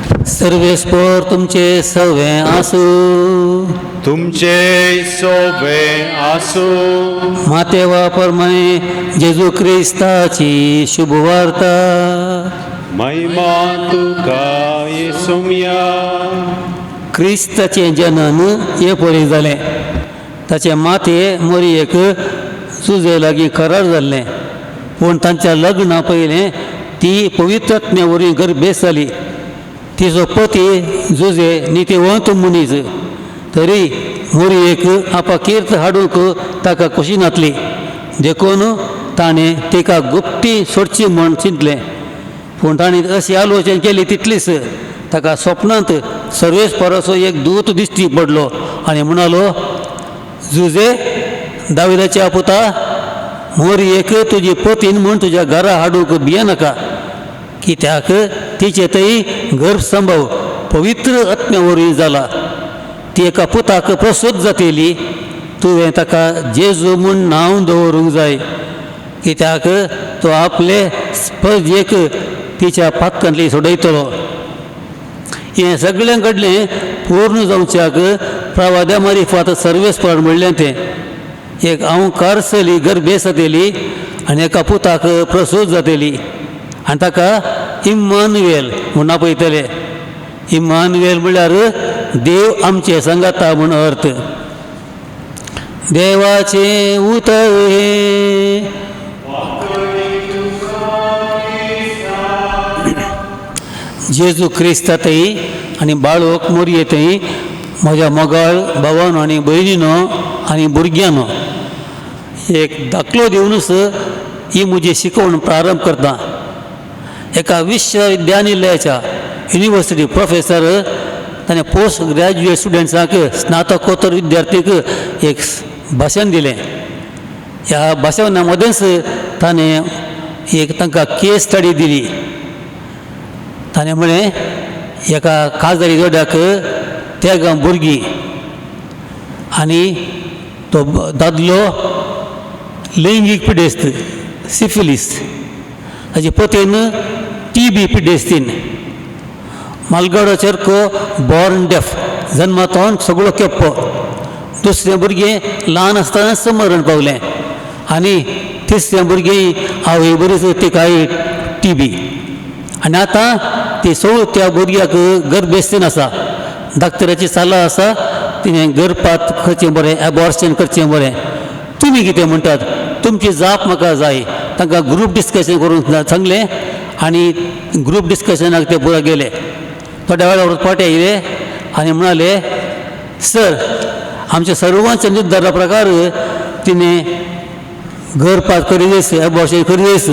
सर्वेस्पोर तुमचे सवे आसूं. तुमचे सोबे आसूं. मातेवा प्रमाणे जेजू क्रिस्ताची शुभवार्ता. महिमा तुका येसुमया. क्रिस्ताचें जनन हे परी जालें. ताचें माते मोरयेक जुजे लागीं करार जाल्लें, पूण तांच्या लग्ना पयलें ती पवित्रत्म्या वरवीं गर्भेस्त जाली. तिचो पती जुजे नितीवंत मनीस, तरी मोरयेक अपाकीर्त हाडूंक ताका खोशी नासली, देखून ताणें तिका गुप्ती सोडची म्हूण चिंतलें. पूण ताणें अशी आलोचन केली तितलीच ताका स्वप्नांत सर्वेस्पराचो एक दूत दिश्टी पडलो आनी म्हणालो, जुजे दाविदाच्या पुता, मोरयेक तुजी पतीन म्हूण तुज्या घरा हाडूंक भियेनाका, कित्याक तिचे थंय गर्भसंभव पवित्र आत्म्या वरवीं जाला. ती एका पुताक प्रसूत जातली, तुवें ताका जेजू म्हूण नांव दवरूंक जाय, कित्याक तो आपले स्पर्जेक तिच्या पातकांतली सोडयतलो. हें सगळें घडलें पूर्ण जावच्याक प्रवाद्या मारिफात सर्वेस्पर म्हणलें तें, एक हांव चली गर्भेस्त जातली आनी एका पुताक प्रसूत जातली आनी ताका इम्मानुएल म्हूण आपयतले. इम्मानुएल म्हणल्यार देव आमचे सांगाता म्हूण अर्थ. देवाचें उतर हें. जेजू क्रिस्ता थंय आनी बाळोक मोरये थंय म्हज्या मोगाळ भावानो आनी भयणीनो आनी भुरग्यांनो, एक दाखलो दिवनूच ही म्हजी शिकवण प्रारंभ करता. एका विश्वविद्यानिलयाच्या युनिवर्सिटी प्रोफेसर ताणें पोस्ट ग्रॅज्युएट स्टुडंट्सांक, स्नातकोत्तर विद्यार्थीक एक भाशण दिलें. ह्या भाशणा मदेंच ताणें एक तांकां केस स्टडी दिली. ताणें म्हळें, एका काजारी जोड्याक तेगां भुरगीं आनी तो दादलो लैंगीक पिडेस्त, सिफिलीस, ताचे पतीन टी बी पिडेस्तीन, मालगाडो चेरको बॉर्न डेफ, जन्मातोन सगळो केप्पो, दुसरें भुरगें ल्हान आसतनाच मरण पावलें आनी तिसरें भुरगें आवय बरीच तिकाय टी बी आनी आतां ती चवथ्या भुरग्याक गर्भेस्तीन आसा. डॉक्टराची सल्ला आसा तिणें गर्भपात करचें बरें, एबॉर्शन करचें बरें. तुमी कितें म्हणटात? तुमची जाप म्हाका जाय. तांकां ग्रूप डिस्कशन करूंक सांगलें आनी ग्रूप डिस्कशनाक ते पुरो गेले. थोड्या वेळा उपरांत पाटे येयले आनी म्हणाले, सर, आमच्या सर्वांच्या निर्धारा प्रकार तिणें गर्भपात करियस, एबॉर्शन करियस.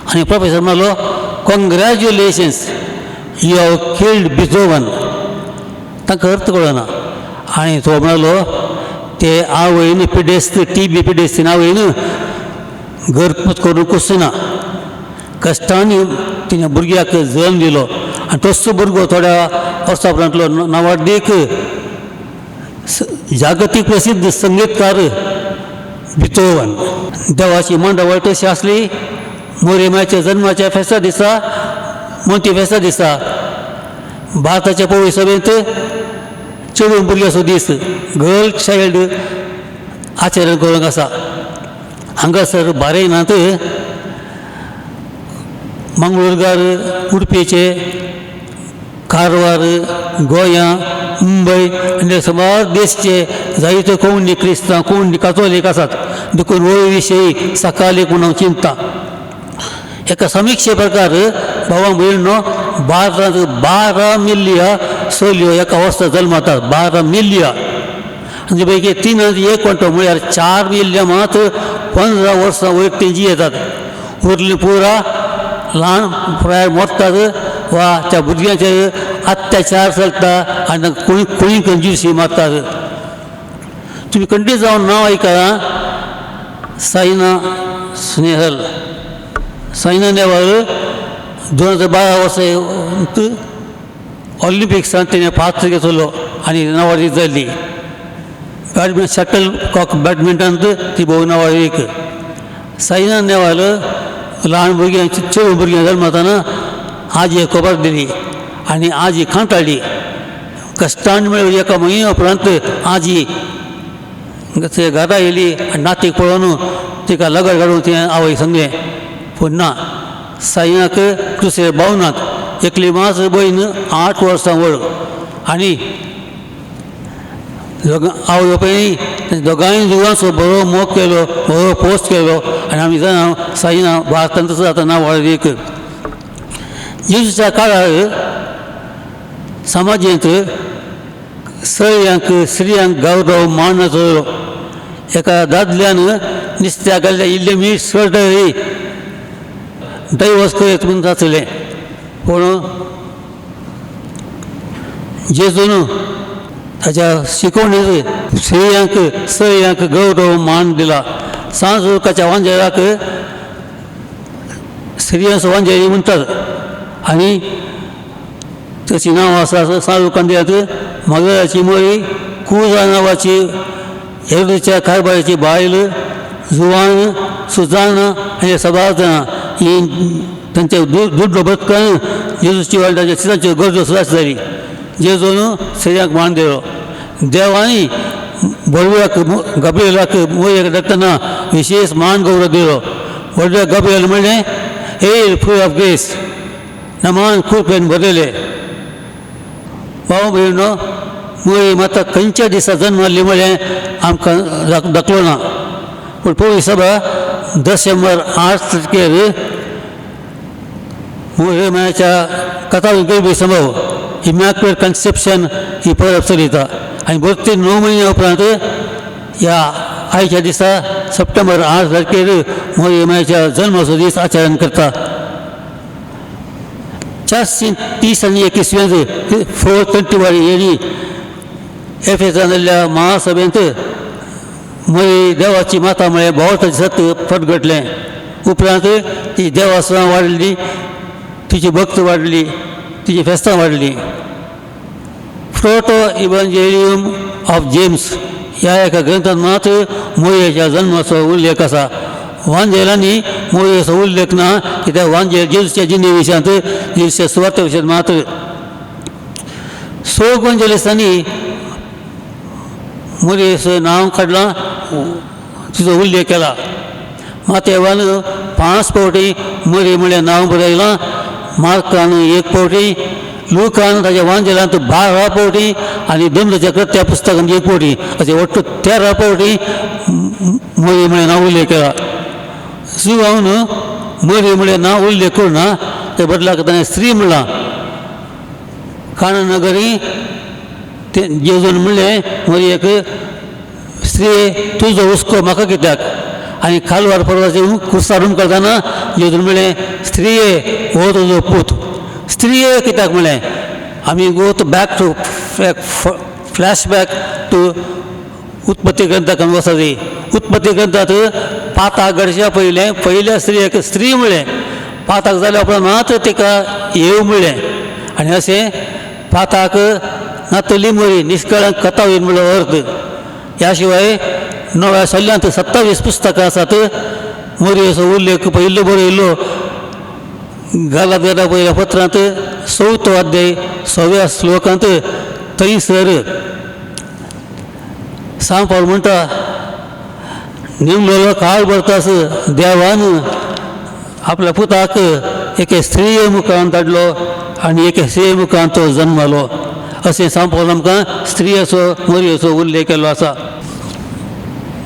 आनी प्रोफेसर म्हणालो, congratulations, you have killed Beethoven. तांकां अर्थ कळना. आनी तो म्हणालो, ते आवयन पिडेस्त, टी बी पिडेस्तीन आवयन गर्भपात करूंकूच ना, कश्टांनी तिणें भुरग्याक जल्म दिलो आनी तोच भुरगो थोड्या वर्सां उपरांतलो नांवाडदीक जागतीक प्रसिद्ध संगीतकार बितोवन. देवाची मांडावळ तशी आसली. मोरेमाच्या जन्माच्या फेस्ता दिसा, मोती फेस्ता दिसा, भारताच्या पळय सभेंत चेडूं भुरग्याचो दीस, गर्ल चायल्ड आचरण करूंक आसा. हांगासर बारेनांत मंगळूरगार, उडपीचे, कारवार, गोंया, मुंबय आनी सुमार देशचे जायते कोंकणी क्रिस्तांव, कोंकणी कातोलीक आसात. देखून हो विशय सकाळी म्हूण हांव चिंतता. एका समिक्षे प्रकार भावा भयणीनो, भारतांत 12 मिलिया चलयो एका वर्सा जल्मतात, 12 मिलिया. आनी पैकी 3 एक वांटो म्हळ्यार 4 मिलिया मात 15 वर्सां वयर तेंची येतात. उरली पुरा ल्हान पिरायेर मरतात वा त्या भुरग्यांचेर अत्याचार चलता आनी कोणी कोणी कंजूसी मारतात. तुमी खंडी जावन नांव आयकलां, सायना स्नेहल, सायना नेहवाल. 2012 वर्सा ऑलिम्पिक्सांत तिणें पात्र घेतलो आनी नांवाडीक जाली. बॅडमिंटन, शटल कॉक बॅडमिंटनांत ती भोव नांवाडीक. सायना नेहवाल ल्हान भुरग्यां, चेडूं भुरग्यां जल्मताना आजयेक खबर दिली, आनी आजी कांटाळ्ळी. कश्टान मेळ्ळी एका म्हयन्या उपरांत आजी घरा येयली आनी नातीक पळोवन तिका लगड घालून तिणें आवय सांगलें. पूण ना, साईनाक दुसरे भाव नात, एकली मात भयण 8 वर्सां व्हड आनी आवय बापायनी दोगांय जुवांचो बरो मोग केलो, बरो पोस्ट केलो आनी आमी जाणा साईना भारतांत तसो आतां नांव व्हडवीक. जेजूच्या काळार समाजेंत सयांक स्त्रियांक गौरव मान आसलो. एका दादल्यान नुस्त्या घाल्ल्या इल्लें मीठ सोडली दैवस करीत म्हूण जातलें. पूण जेजून ताच्या शिकवणेर स्त्रियांक सयांक गौरव मान दिला. सांज लोकाच्या वांजेराक स्त्रियांचो वांजेरी म्हणटात आनी तशी नांव आसा सांज लोकान मगळाची मोरी, कुजा नांवाची हेरोदाच्या कारभाराची बायल, जुवान, सुजान आनी सबार जाणां ही तांचे दुडलो बदकान जेजूची वाडटाची तांच्यो गरजो सुद्दां जाली. जेजून स्त्रियांक मान दिलो. देवांनी बडव्याक गब्रिएलाक मोरयेक धाडटना विशेष मान गौरव दिलो. व्हडल्या गब्रिएल म्हणलें, हेल फूल ऑफ ग्रेस, नमान कृपेन भरलेले. भाव भयणो, मोरी माता खंयच्या दिसा जन्माल्ली म्हणलें आमकां दाखलो ना. पूण पयली सभा डिसेंबर 8 तारखेर मोरी मायाच्या कथा गरबी संभव इमॅक्युलेट कन्सेप्शन ही परब चलयता आनी भरती 9 म्हयन्या उपरांत ह्या आयच्या दिसा सप्टेंबर 8 तारखेर मोरी मायाच्या जल्माचो दीस आचरण करता. 430 आनी 21 421 एडी एफेसान जाल्ल्या महासभेंत मोरी देवाची माता म्हळें भोंवताचें सत परगटलें. उपरांत ती देवासनां वाडली, तिची भक्त वाडली, तिची फेस्तां वाडलीं. प्रोटो इव्हांजेलियम ऑफ जेम्स ह्या एका ग्रंथांत मात मोरयेच्या जल्माचो उल्लेख आसा. वांजेलांनी मोरयेचो उल्लेख ना, कित्याक वांजेल जेजूच्या जिणे विशयांत, जेजूच्या सुवाते विशयांत मात. सोग वांजेलिस्तांनी मोरयेचो नांव काडलां, तिचो उल्लेख केला. मातेवान 5 फावटी मोरये म्हळ्यार नांव बरयलां, मार्कान 1 फावटी, लुकान ताच्या वांजेलांत 12 फावटी आनी दमदाच्या कृत्या पुस्तकांत 1 फावटी, अशें वट्ट 13 फावटी मोरी म्हळें नांव उल्लेख केला. जुवान मोरी म्हळें नांव उल्लेख करुना, ते बदलाक ताणें स्त्री म्हणलां. काणनगरी ते जेजून म्हणलें मोरयेक, स्त्री तुजो हुस्को म्हाका कित्याक? आनी खालवार पर्वाचे कुर्सार करतना जेजून म्हणलें, स्त्रिये हो तुजो पूत. स्त्रिये कित्याक म्हणलें? आमी go to back to flash back to उत्पत्ती ग्रंथाक आमी वचत. उत्पत्ती ग्रंथांत पाताक घडच्या पयलें पयल्या स्त्रियेक स्त्री म्हणलें. पाताक जाल्या उपरांत मात तिका येव म्हणलें. आनी अशें पाताक नातली मोरी निष्कळंक कथा येवन म्हणलो अर्थ. ह्या शिवाय नव्या सल्ल्यांत 27 पुस्तकां आसात. मोरयेचो उल्लेख पयलो बरयल्लो गालात पयल्या पत्रांत 4थो अध्याय 6व्या श्लोकांत. थंयसर सांव पावल म्हणटा, निमलेलो काळ भरतास देवान आपल्या पुताक एके स्त्रिये मुखान धाडलो आनी एके स्त्रिये मुखान तो जन्मलो. अशें सांव पावल आमकां स्त्रियेचो मोरयेचो उल्लेख केल्लो आसा.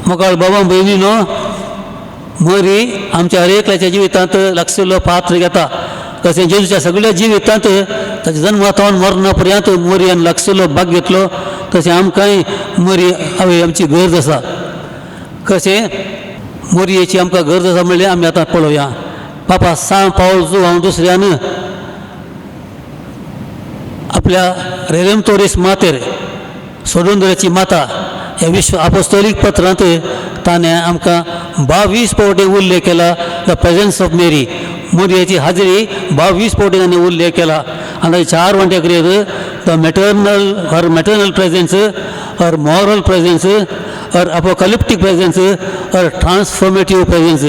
मोगाळ बाबा भयणीनो, मोरी आमच्या हर एकल्याच्या जिवितांत लागशिल्लो पात्र घेता. तशें जेजूच्या सगळ्या जिवितांत ताच्या जन्माथावन मरणा पर्यंत मोरयान लागशिल्लो भाग घेतलो. तशें आमकांय मोरी आवय आमची गरज आसा. कशें मोरयेची आमकां गरज आसा म्हणल्यार आमी आतां पळोवया. पापा सांव पावल जुवांव दुसऱ्यान आपल्या रेदेंतोरीस मातेर सोडून दवरची माता ह्या विश्व आपोस्तोलीक पत्रांत ताणें आमकां 22 फावटी उल्लेख केला. The presence of Mary, मोरयेची हाजरी 22 फावटी ताणें उल्लेख केला. आनी 4 वांट्या करीत the maternal, her maternal presence, her moral presence, her apocalyptic presence, her transformative presence.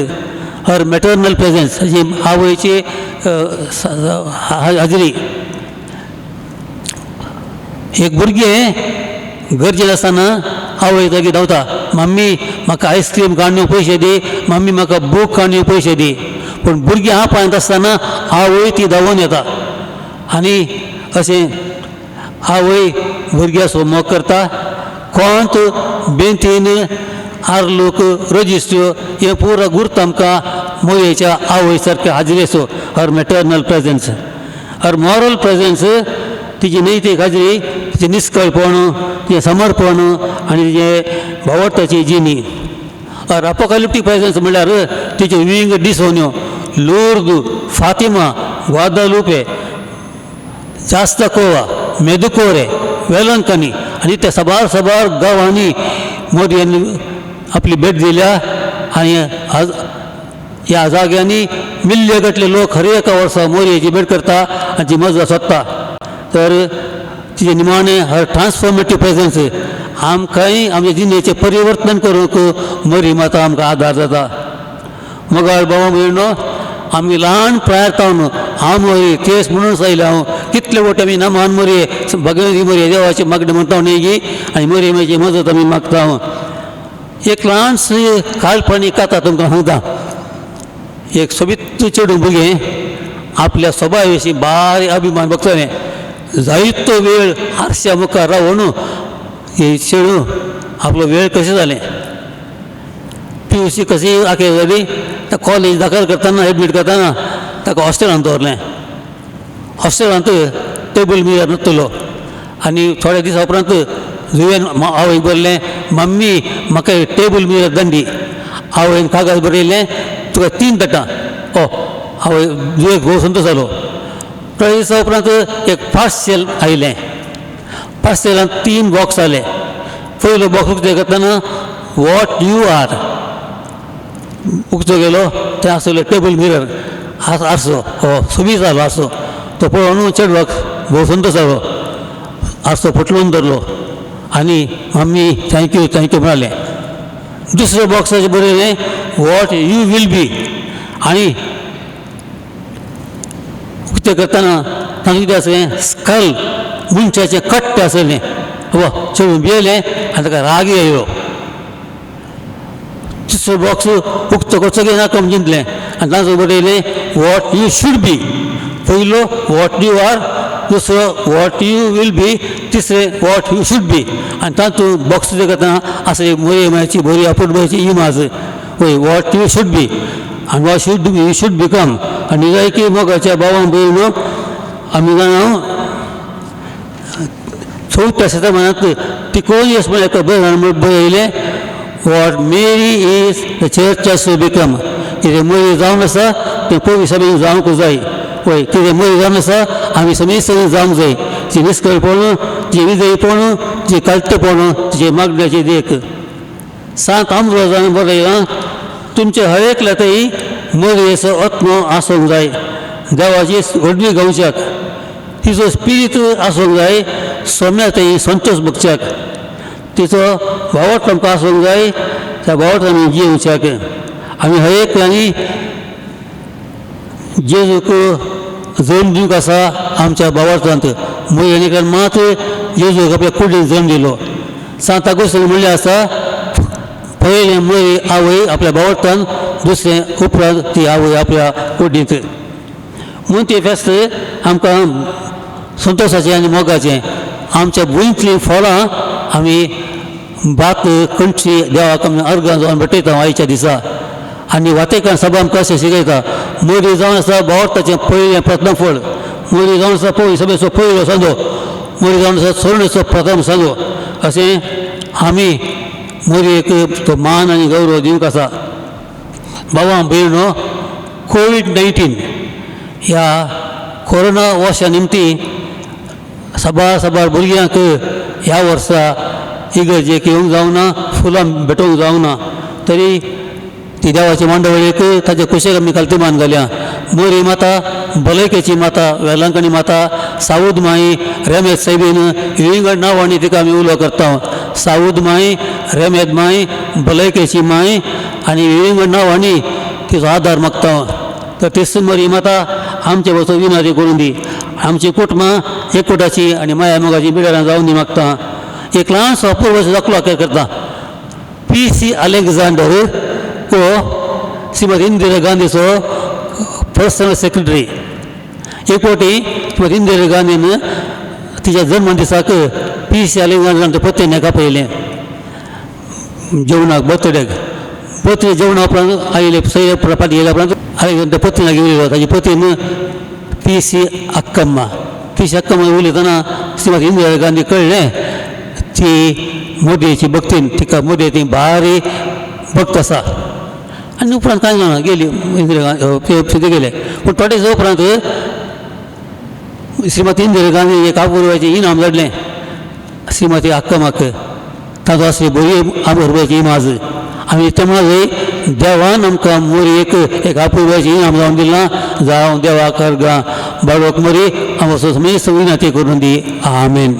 Her maternal presence ही आवयची हाजरी. एक भुरगें गरजेन आसतना आवय लागीं धांवता, मम्मी म्हाका आयस्क्रीम काडून पयशे दी, मम्मी म्हाका बूक काडून पयशे दी. पूण भुरगीं आपायत आसतना आवय ती धांवून येता आनी अशें आवय भुरग्याचो मोग करता. कोंत बेंतीन आर्लूक रजिस्ट्यो हे पुरो गुर्त आमकां मोरयेच्या आवय सारक्या हाजरेचो, her maternal presence, her moral presence, तिची नैतीक हाजरी, तिचें निस्कळपण, तिचें समर्पण आनी तिचें भावार्थाची जिणी. हर अपोकालिप्टीक प्रेजन्स म्हणल्यार तिच्यो विंग डिसोन्यो, लूर्द, फातिमा, ग्वादालुपे, जास्तकोवा, मेदुकोरे, वेलंकनी आनी त्या साबार साबार गांवांनी मोदयेन आपली भेट दिल्या आनी ह्या जाग्यांनी मिल्ले गटले लोक हर एका वर्सा मोरयेची भेट करता आनी ती मजा सोदता. तर तिचे निमाणें हर ट्रान्सफॉर्मेटीव प्रेजन्स आमकांय आमच्या जिणेचें परिवर्तन करूंक मोरी माता आमकां आदार जाता. मोगाळ भावा भयणो, आमी ल्हान प्रायार जावन हांव मोरी तेस म्हणून आयलें हांव, कितले वट आमी नमान मोरये भगवती मोरये देवाची मागणें म्हणटा न्ही गी, आनी मोरये मातयेची मजत आमी मागता. एक ल्हानशी काल्पनीक कथा तुमकां सांगता. एक सोबीत चेडूं भुरगें आपल्या सोबाय विशीं बारीक अभिमान भोगतालें. जायतो वेळ आरश्या मुखार रावन हे चेडूं आपलो वेळ कशें जालें, पी यू सी कशी आखेर जाली, ताका कॉलेज दाखल करतना एडमीट करतना ताका हॉस्टेलांत दवरलें. हॉस्टेलांत टेबल मिरर नासतलो आनी थोड्या दिसा उपरांत जुवेन आवयक बरयलें, मम्मी म्हाका एक टेबल मिरर दंडी. आवयन कागद बरयलें, तुका 3 धाडटा. ओ आवय जुवेक भोव संतोश जालो. थोड्या दिसा उपरांत एक पार्सल आयलें. पार्सलांत 3 बॉक्स आयले. पयलो बॉक्स उक्तो करतना what you are उक्तो गेलो, थंय आसलो टेबल मिरर आरसो, हो सोबीत जालो आरसो. तो पळोवन चेडवाक भोव संतोश जालो. आरसो पोटलून धरलो आनी mummy thank you thank you म्हणालें. दुसऱ्या बॉक्साचेर बरयलें what you will be, आनी उक्तें करतना तातूंत कितें आसलें, स्कल मनशाचें कट्टें आसलें. वा चेडूं भियेलें आनी ताका रागय आयलो. तिसरो बॉक्स उक्तो करचो की नाका म्हूण चिंतलें आनी तातूंत बरयलें what you should be. पयलो what you are, दुसरो what you will be, तिसरें what you should be. आनी तातूंत बॉक्स करतना आसली मोरये मायची बरी अपुरबायेची इमाज, वय what you should be आनी what should be you should become. आनी जायकी मोगाच्या भावां भयणो, आमी जाणा चवथ्या शतमानांत तिकोनियस म्हळ्यार एका भयणान बरयलें what Mary is the church has to become. कितें मोरी जावन आसा तें पयलीं सगळें जावंक जाय. वय कितें मोरी जावन आसा आमी सगळीं सगळीं जावंक जाय. ती निस्कळपण, ती विजयपण, ती कालतेपण, तिचे मागण्याची देख. सांत आंब्रोजान बरयलां, तुमचे हर एकल्या थंय मोरयेचो आत्मो आसूंक जाय, देवाची व्हडली गावच्याक तिचो स्पिरीत आसूंक जाय, सोम्या थंय संतोश भोगच्याक तिचो भावार्थ आमकां आसूंक जाय, त्या भावार्थ आमी जियोवच्याक. आमी हर एकल्यांनी जेजूक जल्म दिवंक आसा आमच्या भावार्थांत. मोरयेन मात जेजूक आपल्या कुडीन जल्म दिलो. सांत आगोस्तीन म्हणलें आसा, पयलें मोरी आवय आपल्या भावार्थान, दुसरें उपरांत ती आवय आपल्या कुडींत. म्हूण तें फेस्त आमकां संतोशाचें आनी मोगाचें. आमच्या भुंयतलीं फळां आमी भात कंठी देवाक आमी अर्गां जावन भेटयता आयच्या दिसा. आनी वातेकान सभा आमकां अशें शिकयता, मोरी जावन आसा भावार्थाचें पयलें प्रथम फळ, मोरी जावन आसा पयली सभेचो पयलो सांदो, मोरी जावन आसा सोरणेचो प्रथम सांदो. अशें आमी मोरयेक तो मान आनी गौरव दिवंक आसा. बाबा भयणो, कोवीड-19 ह्या कोरोना वर्सा निमती साबार साबार भुरग्यांक ह्या वर्सा इगर्जेक येवंक जावना, फुलां भेटोवंक जावना, तरी ती देवाची मांडवळीक ताच्या कुशेक आमी खालती मान घाल्या. मोरी माता भलायकेची माता, वेलंकणी माता, साऊद माई, रेमेद सैबीन विंगड नांवांनी तिका आमी उलो करता. साऊद माई, रेमेद माई, भलायकेची माई आनी विंगड नांवांनी तिचो आदार मागता. तर तेच मोरी माता आमचे वचून विनंती करून दी. आमची कुटुंबां एकवटाची आनी माया मोगाची बिडारां जावन दी मागता. एक ल्हानसो अपूर्व दाखलो करता. पी सी अलेक्झांडर हो श्रीमती इंदिरा गांधीचो पर्सनल सेक्रेटरी. एक फावटी श्रीमती इंदिरा गांधीन तिच्या जल्मदिसाक पी सी अलेक्झांडर पत्नीक आपयलें जेवणाक, बर्थडेक. बर्थडे जेवणा उपरांत आयले, सगळे फाटीं येयल्या उपरांत अलेक्झांडर पत्नीक उलयलो. ताजी पत्नीन P C Akkamma. P C Akkamma उलयतना श्रीमती इंदिरा गांधी कळ्ळें ती मोदयेची भक्तीन, तिका मोदये ती भारी भक्त आसा. आनी उपरांत कांय जाणा गेली इंदिरा गांधी गेले. पूण थोडे दिसा उपरांत श्रीमती इंदिरा गांधी एक अपुरबायेचें इनाम धाडलें श्रीमती अक्कमाक. ताचो आसली बरी अपुरबायेची इमाज. आनी ते माजय देवान आमकां मोरयेक एक अपुरबायेचें इनाम जावन दिलां. जावं देवाक अर्गां बाळोक मोरी आमचो समेस्त विनंती करून दी. आमेन.